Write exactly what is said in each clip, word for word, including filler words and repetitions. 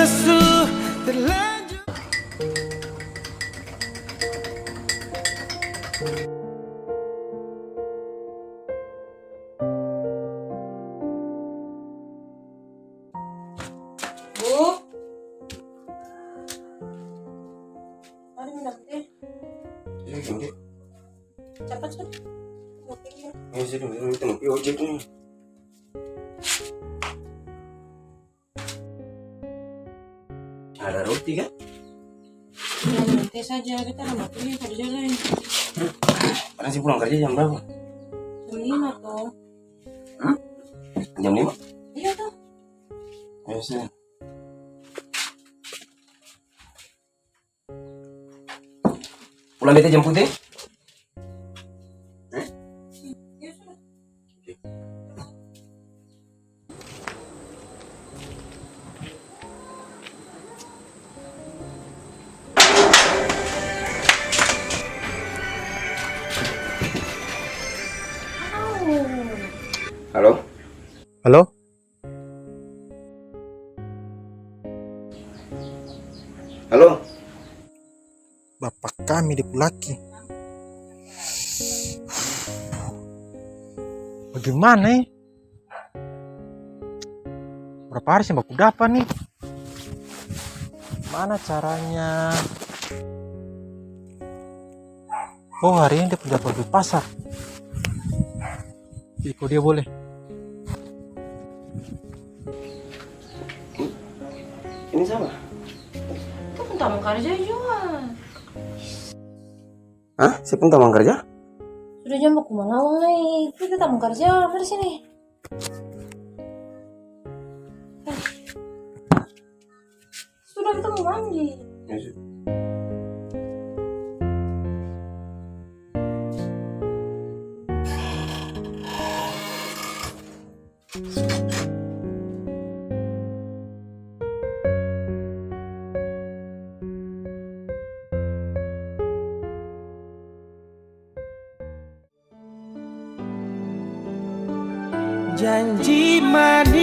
Su terlanjur. Bu. Mari minum teh. Iya, iya. Capat, sudah. Iya, sudah, sudah, sudah. Iya, ojek nih. Ada roti, kan? Ya, nanti saja, kita ada waktunya kerja lain. Orang sih pulang kerja jam berapa? Jam lima, toh. Hah? Jam lima? Iya, toh. Ya, sudah. Pulang beta jemput, e? Hah? Halo? Halo? Halo? Bapa kami dia pung laki. Bagaimana, e? Berapa hari seng baku dapa, ni? Mana caranya? Oh, hari ini dia pung jadwal di pasar. Iko dia boleh. Ini siapa? Itu pun tamang karja jua. Hah? Siapa yang tamang karja? Sudah, jang baku malawang lai. Itu, itu tamang karja. Mari sini. Sudah, beta mo mandi. Ya, sudah. Janji manis,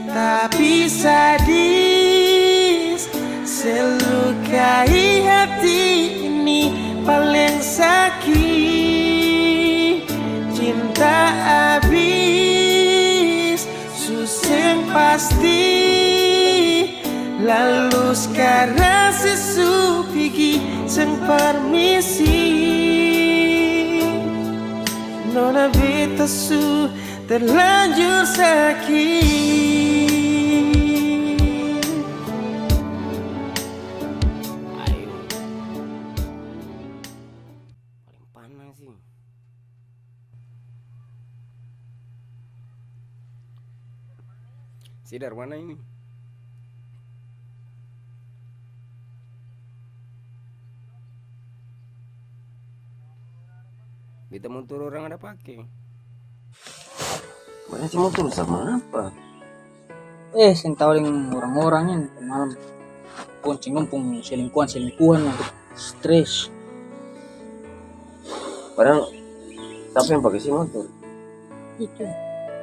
tapi sadis, se lukai hati ini paleng saki. Cinta abis, su seng pasti. Lalu skarang se su pigi seng parmisi. Nona beta su terlanjur saki. Ayo. Paling panang sih. Se dari mana ini? Beta motor orang ada pake. Mana se motor sama apa? Eh, seng tau deng orang-orang ini, malam bonceng dong pung selingkuhan-selingkuhan lah, stres. Padahal sapa yang pake se motor? Itu,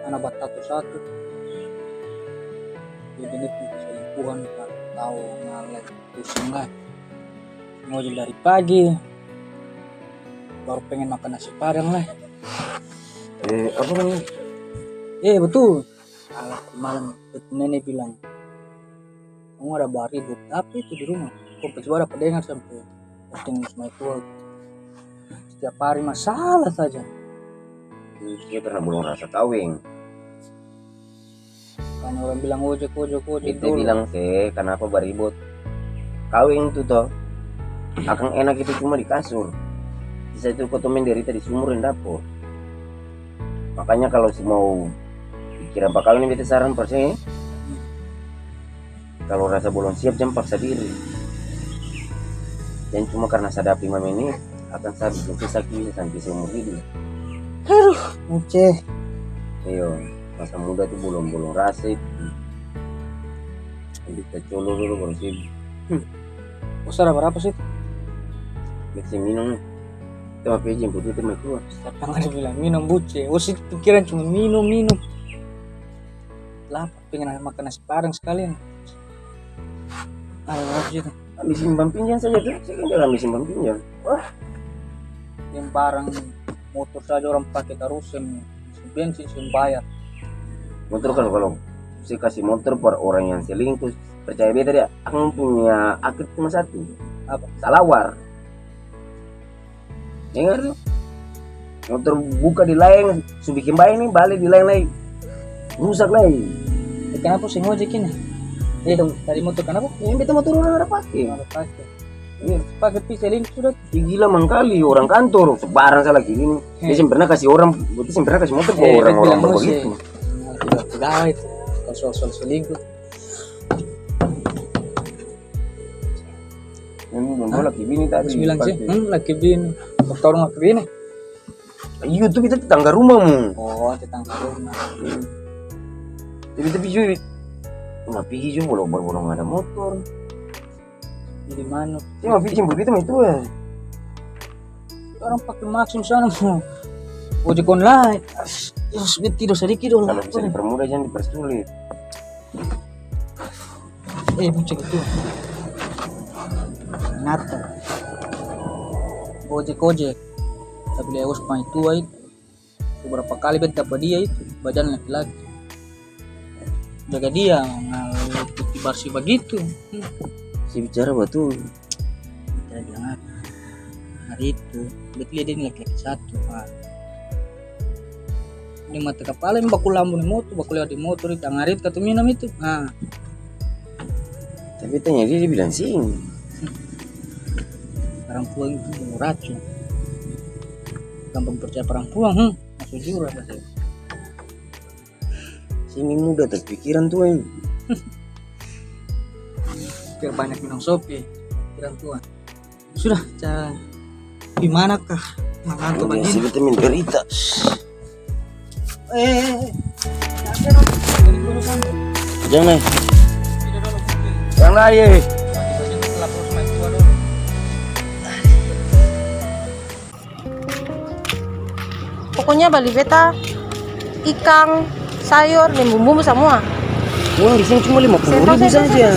ana batato satu. Dia bilang itu selingkuhan, tak tau, ngalah, pusing lah. Ngojek dari pagi, baru pengen makan nasi padang lah. Eh, apa namanya? Eh, betul. Alah, malam itu nene bilang, "Kong ada baribut apa itu di rumah? Kong pasti ada pendengar sampe posting semua itu. Setiap hari masalah saja." Dia karena belum rasa kaweng. Kan orang bilang, "Ojek, ojek, ojek." Beta dulu bilang, "Se, kanapa baribut? Kaweng tu to, akang enak itu cuma di kasur. Sisa itu kotong menderita di sumur deng dapur. Makanya kalo su mau pikiran pakaweng ni, beta saran par se, kalo rasa bolong siap, jang paksa diri. Jang cuma karna sadap lima menit, akang sa biking se saki sampe seumur hidup." Aduh, Uce. Iyo, masa muda tu bolong-bolong rasa itu. Nanti ta colo dolo baru sibuk. Hmm. Bos ada barapa sih? Beta seng minum ni. Kita mau pi jemput beta mai keluar. Siapa yang ada bilang minum, Buce? Bos itu pikiran cuma minum, minum. lapar, pengen makan nasi padang sekalian. Ada lagi itu. Ambil simpang pinjam saja tu, saya kan jalan ambil simpang pinjam. Wah. Yang barang motor saja orang pake tarus, yang bensin seng bayar. Motor kalau, kalau saya kasih motor par orang yang selingkuh, percaya beta dia, akang punya akhir cuma satu. Apa? Salawar. Dengar tu. Motor buka di laeng, su biking bae ni, bale di laeng lai. Rusak lai. Eh, kanapa seng ojek ini? Eh, tadi motor kanapa? Yang beta motor orang ada pake. Ada pake. Iya. Pake pi selingkuh sudah. Ih, gila mangkali, orang kantor, sebarang sa laki bini. Dia seng pernah kasi orang, beta seng pernah kasi motor ke orang-orang bagitu. Nah, tidak, tidak, itu. Soal-soal selingkuh. Ini dong laki bini tadi. Bilang sih, hmm, laki bini. Motor laki bini. Iya, itu beta tetangga rumah mu. Oh, tetangga rumah. Jadi, tapi jui, ma pigi jui, bolong-bolong ada motor. Di mana? Ini mau bikin begitu mah itu, eh. Orang pakai maksud sana mau ojek online. Terus dia tidur sedikit dulu. Kalau bisa dipermudah, jangan dipersulit. Eh, bucin itu. Nata. Ojek, ojek. Tapi dia harus pang itu, ai. Beberapa kali beta dapa dia itu, badan laki-laki. Jaga dia, nah, putih barsih bagitu. Si bicara batul. Beta bilang apa? Hari itu, beta lia dia ni laki-laki satu, ah. Dia mata kapala ini baku lambu ni motor, baku lewat di motor itu, hari itu katong minum itu. Ah. Tapi tanya dia, dia bilang seng. Parampuang itu racun. Gampang percaya parampuang, hmm. Masuk jurang saja. Sini muda tapi pikiran tua ini. Pikir banyak minum sopi, pikiran tua. Sudah, ca-, di mana kah? Manganto bagini. Sini kita menderita. Eh, eh, eh. Jangan naik. Jangan naik, eh. Pokonya bali beta ikang, sayor, deng bumbu samua. Uang di sini cuma lima puluh ribu saja.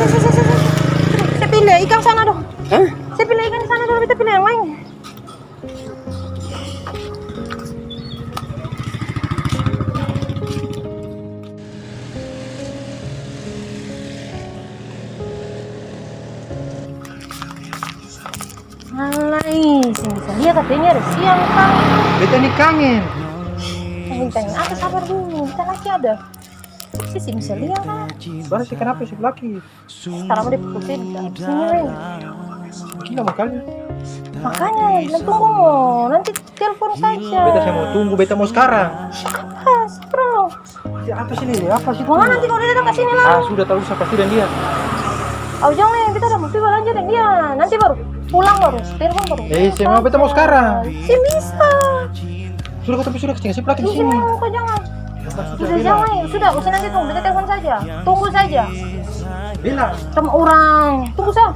Saya pilih ikang sana dong. Hah? Saya pilih ikang sana dong, beta pilih yang lain. Alai, seng bisa lia katanya ada siang, Kang. Beta ni kangen. Kangen, kangen apa? Sabar dulu, bentar lagi ada. Seng bisa lia, Kang. Barang sih kenapa sih laki? Sekarang dia pukul tujuh, sini, Ren. Gila, makanya. Makanya, bilang tunggu mo. Nanti telepon saja. Beta seng mau tunggu, beta mau sekarang. Apa? Sabar lo. Ya, apa sih ini? Apa sih? Mau nanti kalau dia datang ke sini lah. Ah, sudah, tak usah, pasti dan dia. Au jang nih, beta ada mau pi balanja deng dia. Nanti baru pulang, baru telepon baru. Eh, saya mau, beta mau sekarang. Seng bisa. Sudah, kata sudah, kasih laki di sini. Mau kau jangan. Sudah, jangan, sudah, usah nanti tunggu, beta telepon saja. Tunggu saja. Bilang. Sama orang. Tunggu sa.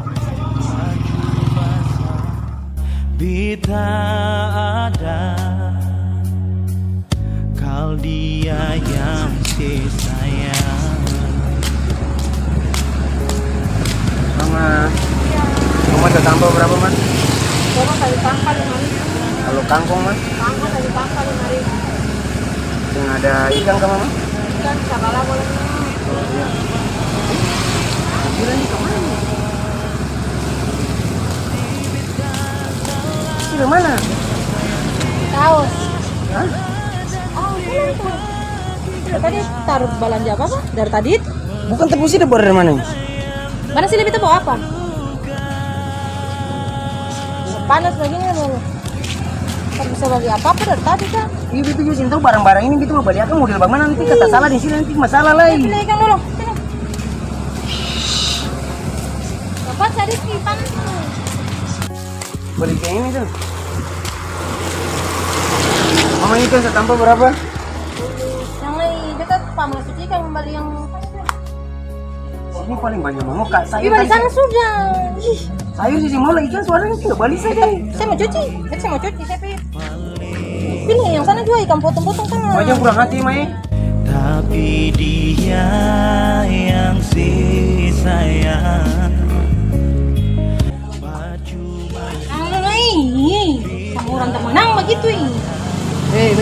Beta ada. Kal dia yang se sayang. Mama, Mama ada tambah berapa, Ma? Coba kali tambah lima ribu. Kalau kangkong, Ma? Kangkong kali tambah lima ribu. Yang ada ikan ka, Mama? Ikan sabala boleh. Iya. Kira mana? Kaos. Hah? Ah, pulang tuh. Tadi taruh balanja apa, apa? Dari tadi itu? Bukan, tapi sih dari mana? Mana sih, beta bawa apa? Panas begini, mau tak bisa bali apa-apa dari tadi, Kak. Iya, beta juga seng tau barang-barang ini, beta mau bali akang model bagimana, nanti kata salah di sini, nanti masalah lai. Beli ikan dulu, sini. Bapak cari ikan. Beli ikan ini tuh. Mama, ikan satampah berapa? Yang lai dekat Pak Masuk ikan, bali yang Ini paling banyak mangok, Kak. Sayur di sana sudah. Ih. Sayur sisi mall, ikan suaranya tidak balik saja. Saya mau cuci, saya mau cuci, saya pi-, pilih yang sana juga ikan potong-potong sana. Wajah kurang hati, Mai. Tapi dia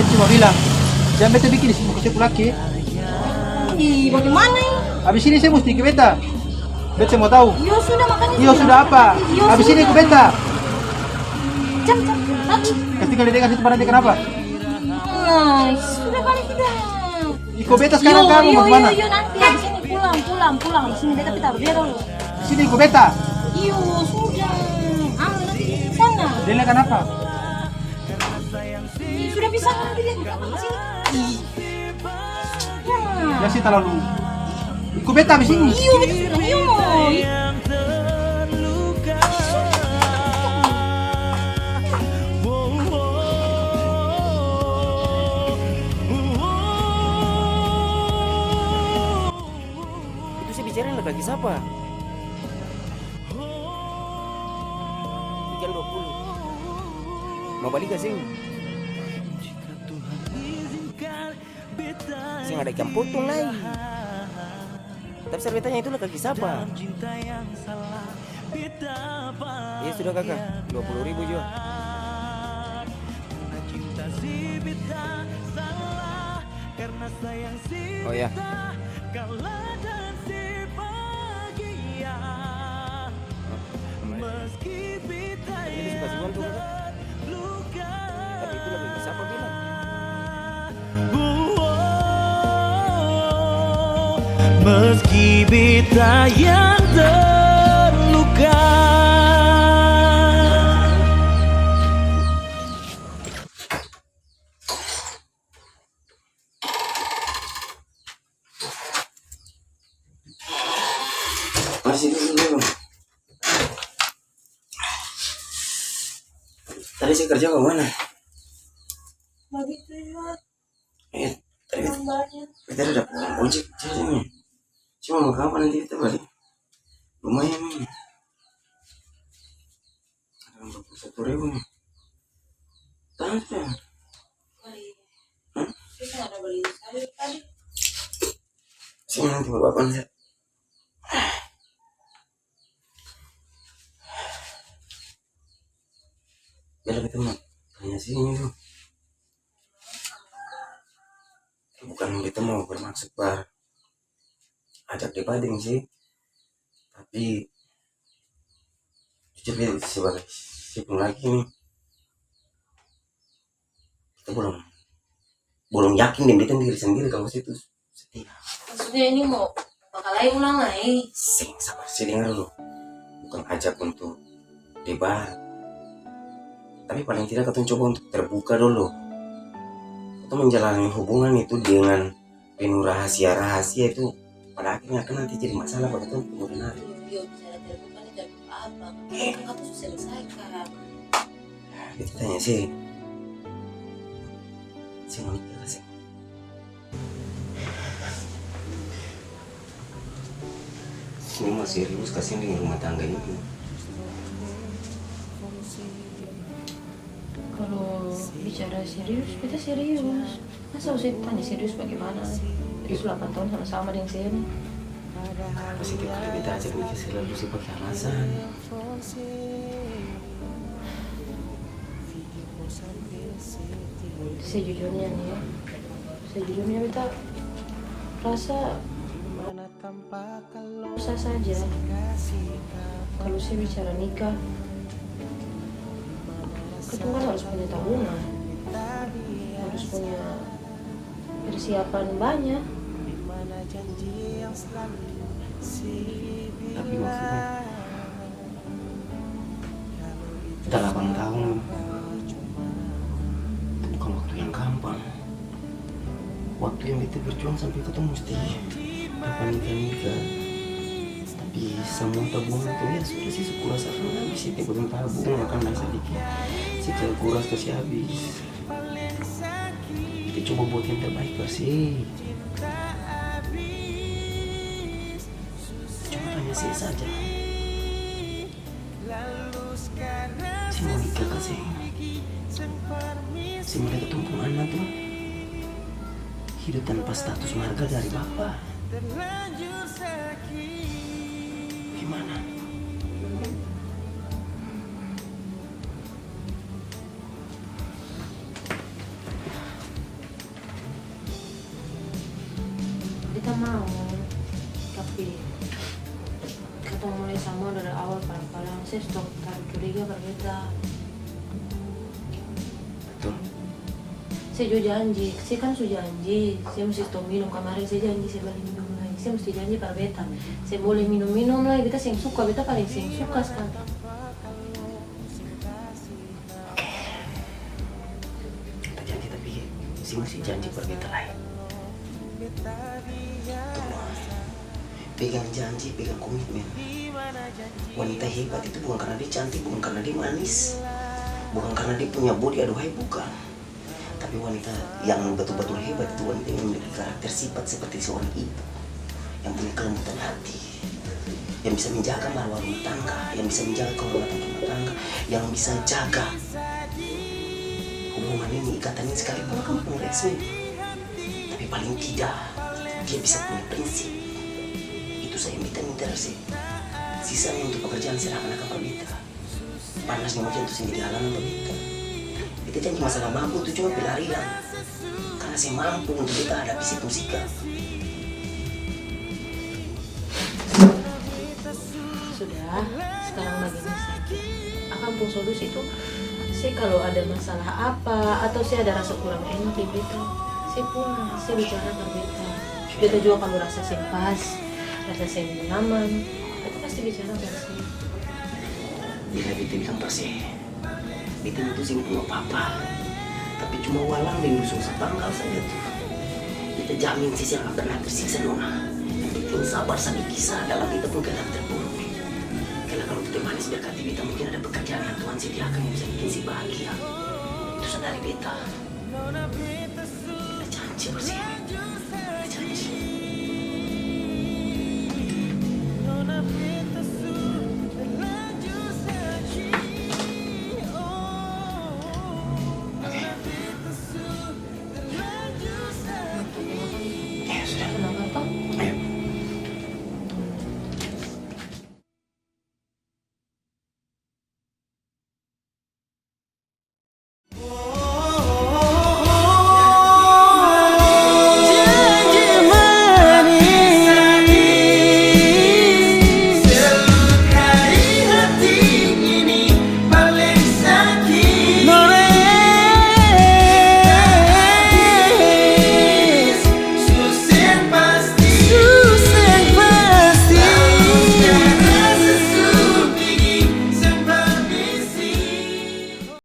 Cuma bilang, "Jang beta biking di sini, poko se pulaki." Ih, bagaimana ini? Abis ini se musti iko beta. Beta se mau tau. Iyo, sudah, makanya. Iyo, sudah apa? Iyo, abis ini iko beta. Jang, jang, lagi. Kasih tinggal di dekat situ, barang dia kenapa? Nah, sudah kali sudah. Iko beta sekarang, iyo, kang, iyo, mau kemana? Iyo, iyo, nanti habis ini pulang, pulang, pulang. Habis ini beta pita berdiri dulu. Sini iko beta. Iyo, sudah. Ah, nanti di sana. Dia lihat kenapa? Ih, sudah bisa kan dia di sana, sini. Ih. Ya. Ya sih, talalu. Iko beta habis ini. Iyo, beta sudah, iyo. Itu se bicara deng laki sapa? Ikan dua puluh. Mau bali ka seng? Seng ada ikan potong lai. Tapi sar beta tanya itu laki sapa? Iya sudah kaka, dua puluh ribu jua. Oh ya. Tapi dia su kasi uang tuh, kaka. Tapi itu laki sapa bilang? Meski beta yang terluka. Masih dulu, dulu. Tadi saya kerja ke mana? Bagitu jua. Eh, tadi, tambahnya. Tadi ada pulang ojek, saya ini. Cuma mau kapan nanti kita balik? Lumayan ini. Ada empat puluh satu ribu nih. Tahan sudah. Oh, iya. Hah? Kita ada beli sayur tadi. Sini nanti bawa apa nih? Beta beta mau tanya sini tu. Bukan beta mau bermaksud par ajak debat deng si, tapi jujur beta sebagai si pung laki ni, beta bolom, bolom yakin deng beta diri sendiri kalu beta itu setia. Maksudnya ini mo bakalae ulang lai? Seng, sabar, se dengar dulu. Bukang ajak untuk debat. Tapi paling tidak katong coba untuk terbuka dolo. Katong menjalani hubungan itu dengan penuh rahasia-rahasia itu pada akhirnya akan nanti jadi masalah buat katong kemudian hari. Iyo, bicara terbuka ni terbuka apa? Eh. Kan katong su selesaikan. Beta tanya se, se mau nikah ka seng? Ini mau serius ka seng deng rumah tangga ini? Kalo bicara serius, beta serius. Masa usah tanya serius bagaimana? Beta su lapan tahun sama-sama deng se ni. Pasti tiap kali beta ajak nikah selalu se pake alasan. Sejujurnya ni ya, sejujurnya beta rasa sah saja. Kalo se bicara nikah, katong kan harus punya tabungan, harus punya persiapan banya. Tapi maksudnya, dalapan tahun itu bukan waktu yang gampang. Waktu yang beta berjuang sampe katong musti dapa nikah-nikah. Tapi samua tabungan tu, ya sudah sih, su kuras akang abis. Setiap katong tabung, akang nae sadiki, se kuras kasi abis. Beta coba buat yang terbaik par se. Cuma tanya se saja. Se mau nikah ka seng? Se mau lia katong pung ana tu hidup tanpa status marga dari bapa. Gimana? Tapi katong mulai samua dari awal palang-palang, se stop taru curiga par beta. Betul. Se jua janji, se kan su janji, se musti stop minum. Kamarin se janji se bali minum lai, se musti janji par beta. Se boleh minum-minum lai, beta seng suka, beta paleng seng suka skali. Oke. Beta janji, tapi se musti janji par beta lai. Tolong. Pegang janji, pegang komitmen. Wanita hebat itu bukan karna dia cantik, bukan karna dia manis, bukan karna dia punya bodi, aduhai, bukan. Tapi wanita yang batul-batul hebat itu wanita yang memiliki karakter sifat seperti seorang ibu, yang punya kelembutan hati, yang bisa menjaga marwah rumah tangga, yang bisa menjaga kehormatan rumah tangga, yang bisa jaga hubungan ini, ikatan ini, sekalipun akang pung resmi. Tapi paling tidak, dia bisa punya prinsip. Itu saja yang beta minta dari se. Sisanya untuk pekerjaan, serahkan akang par beta. Panas deng hujan tu seng jadi halangan pa beta. Beta janji masalah mampu tu cuma pelarian. Karna seng mampu untuk beta hadapi se pung sikap. Sudah, sekarang bagini saja. Akang pung solusi tu, se kalu ada masalah apa, atau se ada rasa kurang enak deng beta, se pulang, se bicara par beta. Beta jua kalu rasa seng pas, rasa seng nyaman, beta pasti bicara par se. Bila beta bilang par se, beta itu seng pung apa-apa, tapi cuma walang deng dusung sapanggal saja tu. Beta jamin se seng akan pernah tersiksa, nona. Yang penting sabar sadiki sa dalam beta pung keadaan terburuk. Karna kalu beta manis berkati beta, mungkin ada pekerjaan yang Tuhan sediakan yang bisa bikin se bahagia. Itu sadari beta. Beta janji par se.